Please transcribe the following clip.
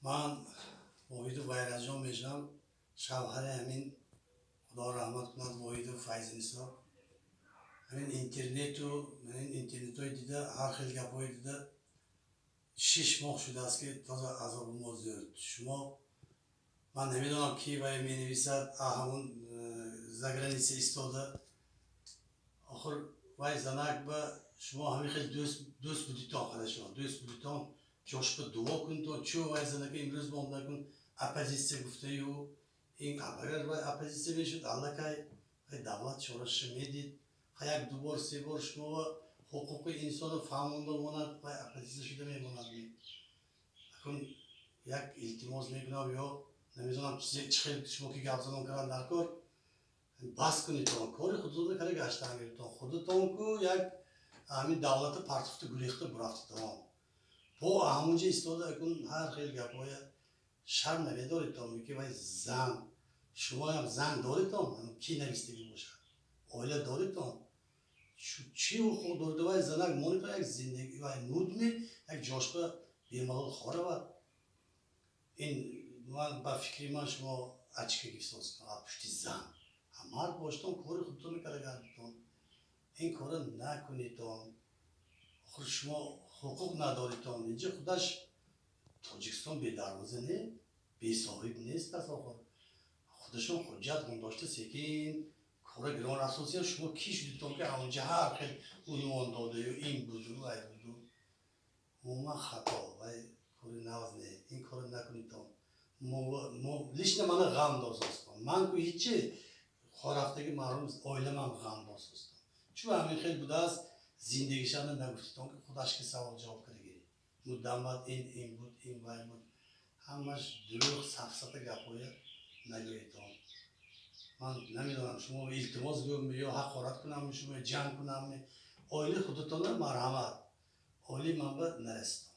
Ман Воҳидов Ғайратҷон мешавам, шавҳари ҳамин, Худо раҳмат кунад, Воҳидов Файзинисо. Ҳамин интернету ин интернетҳои дида, ҳар хел гапҳои дида, 6 моҳ шудааст, ки тоза азоби мо зиёд. Шумо, ман намедонам, ки вай менависад, ҳамун за граница истода. Охир вай занак ба шумо ҳамин хел дӯст будитон, хорошо, дӯст будитон, ҷошба дуо кунтон. Чӯ вай занака имрӯз монда кун оппозитсия гуфтаю ин? Агар вай оппозитсия мешуд, аллакай вай давлат чораша медид. Як ду бор, се бор шумо ҳуқуқи инсонро фаҳмонда монад, вай оппозитсия шуда мемонад. Акун як илтимос мекунам, ё намедонам, чӣ хел шумо ки гапзанон кардан дар кор, бас кунедтон, кори худтонро кара гаштан гирифтон. Худатон ку як ҳамин давлата партофта, гурехта бурафтитон, бо ҳамунҷа истода акун ҳар хел гапҳоя. Шарм намедоритон, ки вай зан, шумоям зан доритон, ки навистагӣ бошад, оила доритон, чӣ ҳуқуқ доред? Вай занак монитон, як зиндагӣ вай нудми, як ҷошба бемалол хоравад. Ин ман, ба фикри ман, шумо очко гифсозитон аз пушти зан. Мард боштон, кори худтонро кара гардитон, ин корро накунитон. Охир шумо ҳуқуқ надоритон. Инҷа худаш Тоҷикистон бедарвоза не, бесоҳиб нест аст. Охир худашон ҳуҷҷат дошта, секин кора гирон рафтосия. Шумо кӣ шудитон, ки ҳамонҷа ҳар хел унвон додаю, ин буду, вай буду? Умуман хато, вай кори нағз не, ин корро накунитон. Лично мана ғам досостон, ман ку ҳичи, хорафтаги маҳрум оиламам ғам досостон. Чун ҳамин хел будааст зиндагишана нагуфтитон, ки худаш ки савол ҷавоб кара гирӣ. Муддамат ин буд, ин вай буд, ҳамаш дурӯғ, сафсата гапҳоя нагӯедон. Ман намедонам, шумо илтимос гӯям ё ҳақорат кунам, шумо ҷанг кунам. Оилаи худатона марҳамат, оилаи ман ба нарасидон.